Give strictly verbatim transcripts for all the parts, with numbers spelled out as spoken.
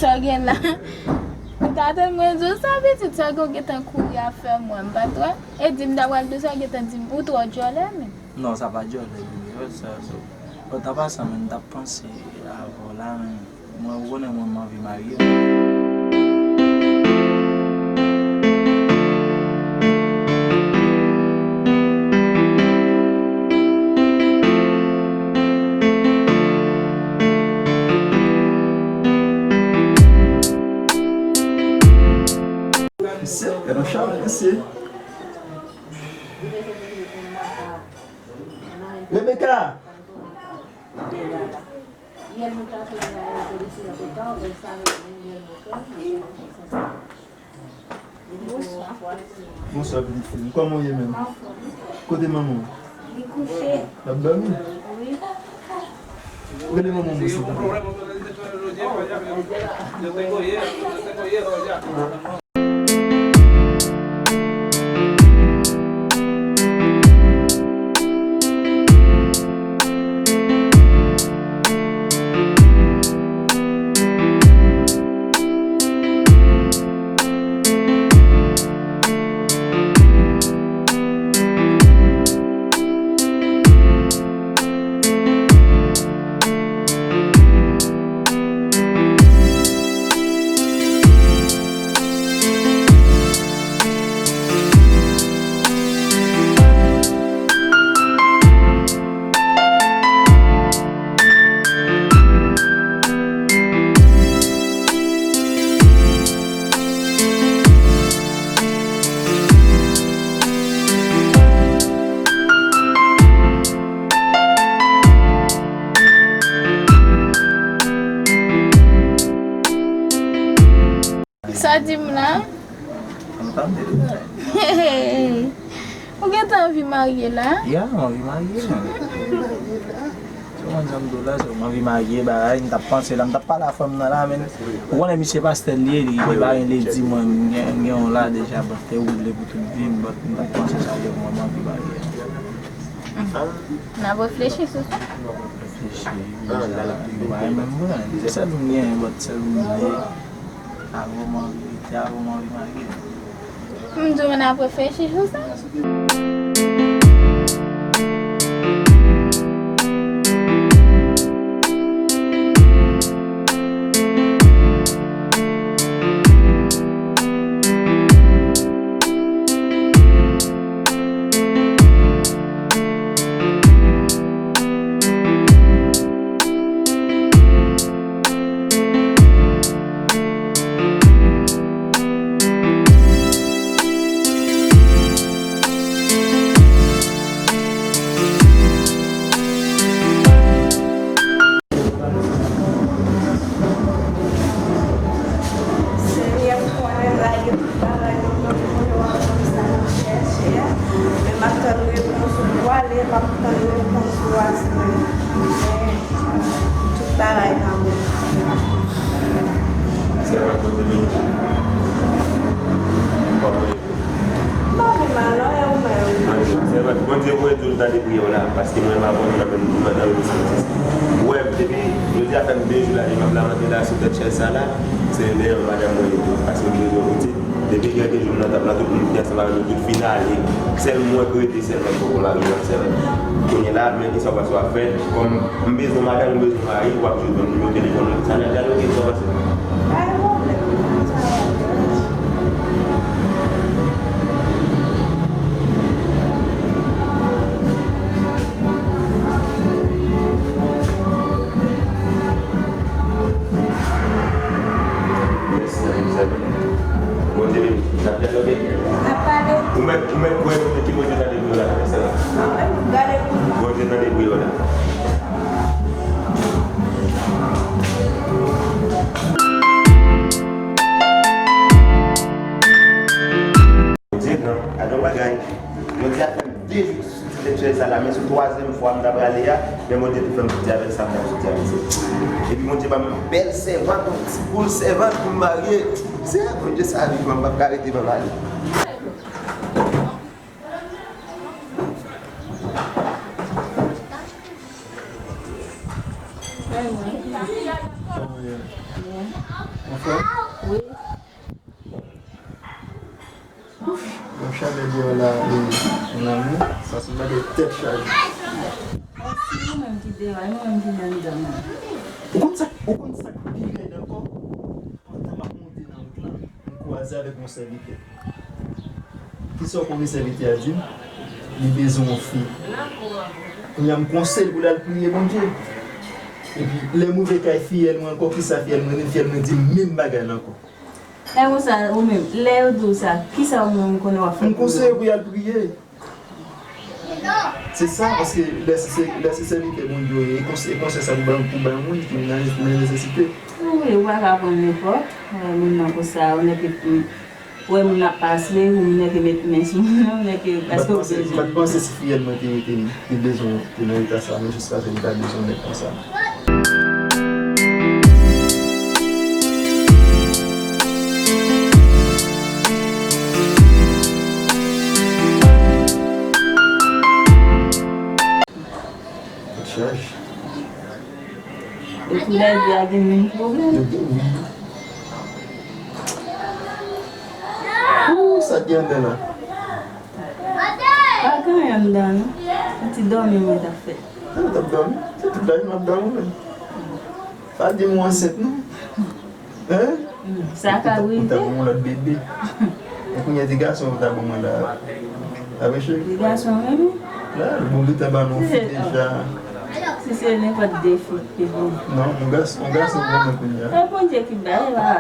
Sa w gen la. M t atann mwen di w sa, pitit, sa w gen w gentan kouri ap fè mwen, m pa t wè. E di m ta pral di w sa, w gentan di m, ou twò djòlè menm. Non, sa pa djòlè, bebe, sa, sa. Bon, an pasan, men, m t ap panse avè w la, men, mwen, ou konnen, mwen, m anvi marye, mwen. Mesye, gade yon chalè, mesye. Rebecca! Bonswa, pitit fi m. Kòman w ye menm? Kote manman w? Li kouche. L ap dòmi? Wi. Rele manman mwen, silvouplè. Sa w di m la? Ou gentan anvi marye la? Ya, m anvi marye, mwen. Se mwen, jan m di w la, se m anvi marye, bagay, m t ap panse la, m t ap pale a fanm nan la, men ou konnen misye pastè l ye, li, li pa gen ledi, mwen, m gen, m gen yon la deja, bon, te woule pou tout vi m, but m t ap panse sa, yo, mwen, m anvi marye. N ap reflechi sou sa. Reflechi, deja, li pa renmen m vre, se sèl ou m gen, but sèl ou m ye. Avan m anvi kite, avan m anvi marye. M di w n ap reflechi sou sa. Senyè, m konnen lage tout bagay nan men w, konnen w ap fè sa m chèche a. Men m ap tann repons ou, m pwale, m ap tann repons ou a, Senyè. Tout bagay nan men w. Sèvant Bondye beni w. Kòman w ye? M pa pi mal non, e ou menm? Mwen di w, sèvant Bondye voye di w l tande priyè w la, paske mwen m abòne nan menm nan menm Saint-Esprit. Ou wè, depi jodi a fè m de jou la, e m ap lamante la sou tèt chèz sa la, se dèyè madanm mwen ye tou, paske m bezwen pitit. Depi gen de jou m nan tanp lan, tout moun ki ansanm avè nou, tout fin ale. Sèl mwen k rete, sèl mwen k poko lage an sèl. Kounye la, men kisa w panse w ap fè? Kòm m bezwen madanm, m bezwen mari, w ap jwenn mwen nimewo telefòn mwen. Sa n ap dyaloge, kisa w panse? Pa gen pwoblèm. Mèsi anpil, sè. Bondye beni w. N ap dyaloge. N ap pale. Ou mèt, ou mèt kwè Bondye, ke Bondye tande priyè w la, sè. Mwen menm, gade pou mwen. Bondye tande priyè w la. Bondye gran, gade yon bagay. Jodi a fè m de jou sou ti tèt chèz sa la, men se twazyèm fwa m ta prale a, men Bondye te fè m soti avèk sa m t ap soti avèk se. Epi Bondye ban m yon bèl sèvant, yon ti boul sèvant pou m marye. Seyè Bondye sa vivan, m p ap ka rete pa m ale. Kòman w ye? An Wi. Ouf, yon chalè deyò la, e, mon amour, sa se yon bagay tèt chaje. Si ou menm ki deyò, e mwen menm ki anndan an. Ou konn sa, ou konn sa k pi rèd ankò? Pandan m ap monte nan wout lan, m kwaze avèk yon sèvitè. Kisa w konnen sèvitè a di m? Li bezwen yon fi. Kounye a m konseye l pou l al priye Bondye. Epi, lè m rive kay fiyèl mwen ankò, kisa fiyèl mwen di m? Fiyèl mwen di m menm bagay la ankò. E konsa, ou menm, lè yo di w sa, kisa ou menm ou konnen w ap fè? M konseye pou y al priye. Se sa, paske lè se, lè se sèvitè Bondye w ye, e konsèy, e konsèy sa pou bay, pou bay yon moun ki nan, nan nesesite. Wi, ou pa ka pran nenpòt, wè moun nan konsa, ou nèk, wè moun ap pase, ou nèk met men sou moun nan, ou nèk, èske ou bezwen? M pa t panse si fiyèl mwen te, te, te bezwen, te nan eta sa, men jis paske li ta bezwen nèg konsa. Tèt chaje. E pou lè di a gen menm pwoblèm. Yo gen, wi. Ooh, sa gen anndan la? Pa gen anndan, non. Yon ti dòmi mwen t ap fè. Sa w t ap dòmi? Se tout lavi m ap dòmi, menm. Pa di m ou ansent, non. Hein? Hmm, sa ka rive. Ou ta ban mwen lòt bebe. E kounye a ti gason ou ta ban mwen la. A wi, cheri? Ti gason, wi. La, bon, li ta ban nou fi deja. Si se nenpòt de fi, se bon. Non, yon gason, yon gason pou mwen kounye a. E Bondye ki bay la.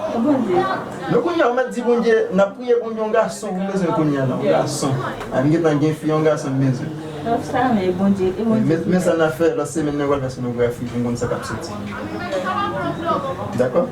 E Bondye. Non, kounye a, ou mèt di Bondye, n ap priye Bondye, yon gason pou m bezwen kounye a, non, yon gason. A, m gentan gen fi, yon gason m bezwen. Lòt sa, men Bondye, e Bondye. Men, men sa n ap fè, lòt semèn, nou pral fè sonografi, pou m konn sa k ap soti. Dakò?